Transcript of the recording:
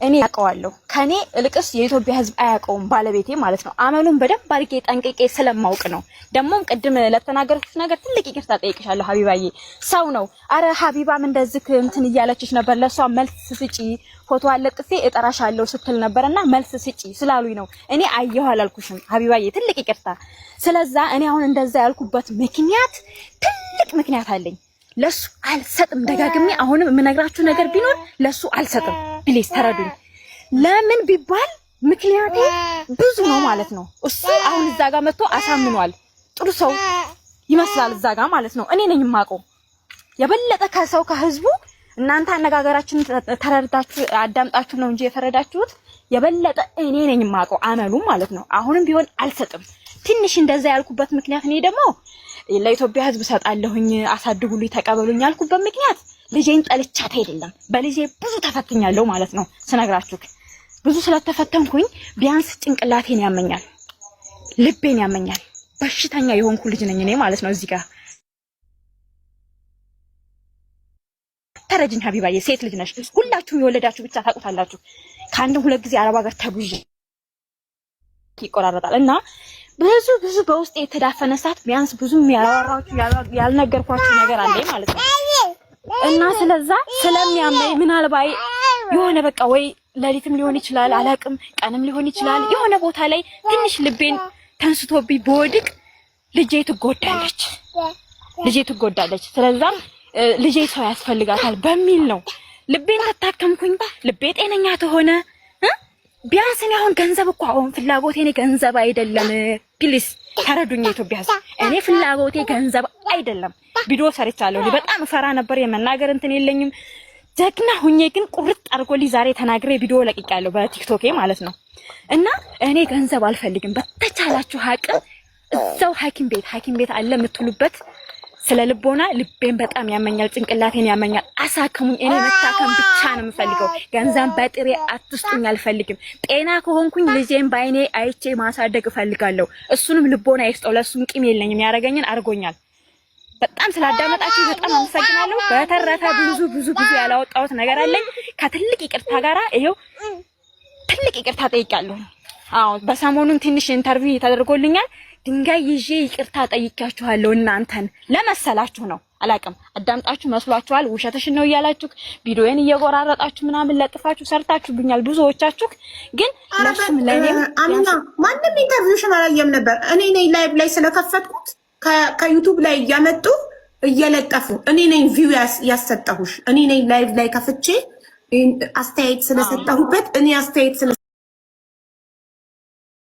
እኔ አውቀዋለሁ። ከኔ እልቅስ የኢትዮጵያ ሕዝብ አያውቀውም፣ ባለቤቴ ማለት ነው። አመሉን በደንብ አድርጌ ጠንቅቄ ስለማውቅ ነው። ደግሞም ቅድም ለተናገርኩት ነገር ትልቅ ይቅርታ ጠይቅሻለሁ ሀቢባዬ። ሰው ነው። አረ ሀቢባም እንደዚህ እንትን እያለችሽ ነበር፣ ለእሷ መልስ ስጪ፣ ፎቶ አለጥፌ እጠራሻለሁ ስትል ነበርና መልስ ስጪ ስላሉኝ ነው። እኔ አየሁ አላልኩሽም ሀቢባዬ፣ ትልቅ ይቅርታ። ስለዛ እኔ አሁን እንደዛ ያልኩበት ምክንያት ትልቅ ምክንያት አለኝ። ለሱ አልሰጥም። ደጋግሜ አሁንም የምነግራችሁ ነገር ቢኖር ለሱ አልሰጥም። Please ተረዱኝ። ለምን ቢባል ምክንያቴ ብዙ ነው ማለት ነው። እሱ አሁን እዛ ጋር መጥቶ አሳምኗል። ጥሩ ሰው ይመስላል እዛ ጋር ማለት ነው። እኔ ነኝ የማውቀው የበለጠ ከሰው ከህዝቡ። እናንተ አነጋገራችንን ተረድታችሁ አዳምጣችሁ ነው እንጂ የፈረዳችሁት፣ የበለጠ እኔ ነኝ የማውቀው አመሉ ማለት ነው። አሁንም ቢሆን አልሰጥም። ትንሽ እንደዛ ያልኩበት ምክንያት እኔ ደግሞ ለኢትዮጵያ ሕዝብ እሰጣለሁኝ አሳድጉልኝ፣ ተቀበሉኝ ያልኩበት ምክንያት ልጄን ጠልቻት አይደለም። በልጄ ብዙ ተፈትኛለሁ ማለት ነው ስነግራችሁ፣ ብዙ ስለተፈተንኩኝ ቢያንስ ጭንቅላቴን ያመኛል፣ ልቤን ያመኛል። በሽተኛ የሆንኩ ልጅ ነኝ እኔ ማለት ነው። እዚህ ጋር ተረጅኝ ሀቢባዬ፣ ሴት ልጅ ነሽ። ሁላችሁም የወለዳችሁ ብቻ ታውቁታላችሁ። ከአንድም ሁለት ጊዜ አረብ ሀገር ተጉዤ ይቆራረጣል እና ብዙ ብዙ በውስጥ የተዳፈነ እሳት ቢያንስ ብዙ ያላወራችሁ ያልነገርኳችሁ ነገር አለኝ ማለት ነው። እና ስለዛ ስለሚያመኝ ምናልባት የሆነ በቃ ወይ ሌሊትም ሊሆን ይችላል አላቅም፣ ቀንም ሊሆን ይችላል። የሆነ ቦታ ላይ ትንሽ ልቤን ተንስቶብኝ በወድቅ ልጄ ትጎዳለች፣ ልጄ ትጎዳለች። ስለዛም ልጄ ሰው ያስፈልጋታል በሚል ነው ልቤን ከታከምኩኝ ልቤ ጤነኛ ተሆነ ቢያንስ እኔ አሁን ገንዘብ እኮ አሁን ፍላጎቴ እኔ ገንዘብ አይደለም። Please ተረዱኝ፣ የኢትዮጵያ ሕዝብ እኔ ፍላጎቴ ገንዘብ አይደለም። ቪዲዮ ሰርቻለሁ። እኔ በጣም እፈራ ነበር፣ የመናገር እንትን የለኝም። ጀግና ሁኜ ግን ቁርጥ አድርጎልኝ ዛሬ ተናግሬ ቪዲዮ ለቅቄያለሁ በቲክቶኬ ማለት ነው። እና እኔ ገንዘብ አልፈልግም። በተቻላችሁ አቅም እዛው ሐኪም ቤት አለ የምትሉበት ስለ ልቦና ልቤን በጣም ያመኛል፣ ጭንቅላቴን ያመኛል። አሳክሙኝ። እኔ መታከም ብቻ ነው የምፈልገው። ገንዘብ በጥሬ አትስጡኝ፣ አልፈልግም። ጤና ከሆንኩኝ ልጄን በአይኔ አይቼ ማሳደግ እፈልጋለሁ። እሱንም ልቦና ይስጠው። ለእሱም ቂም የለኝም። ያደረገኝን አድርጎኛል። በጣም ስላዳመጣችሁ በጣም አመሰግናለሁ። በተረፈ ብዙ ብዙ ብዙ ያላወጣሁት ነገር አለኝ። ከትልቅ ይቅርታ ጋራ ይኸው ትልቅ ይቅርታ ጠይቃለሁ። አዎ፣ በሰሞኑን ትንሽ interview ተደርጎልኛል። ድንጋይ ይዤ ይቅርታ ጠይቂያችኋለሁ። እናንተን ለመሰላችሁ ነው አላቅም። አዳምጣችሁ መስሏችኋል። ውሸትሽን ነው እያላችሁ ቪዲዮዬን እየቆራረጣችሁ ምናምን ለጥፋችሁ ሰርታችሁብኛል ብዙዎቻችሁ። ግን ለሱም ለኔም አሚና፣ ማንም interview ሽን አላየም ነበር። እኔ ነኝ live ላይ ስለከፈትኩት ከዩቱብ ላይ እያመጡ እየለጠፉ እኔ ነኝ view ያሰጠሁሽ። እኔ ነኝ live ላይ ከፍቼ አስተያየት ስለሰጠሁበት እኔ አስተያየት ስለ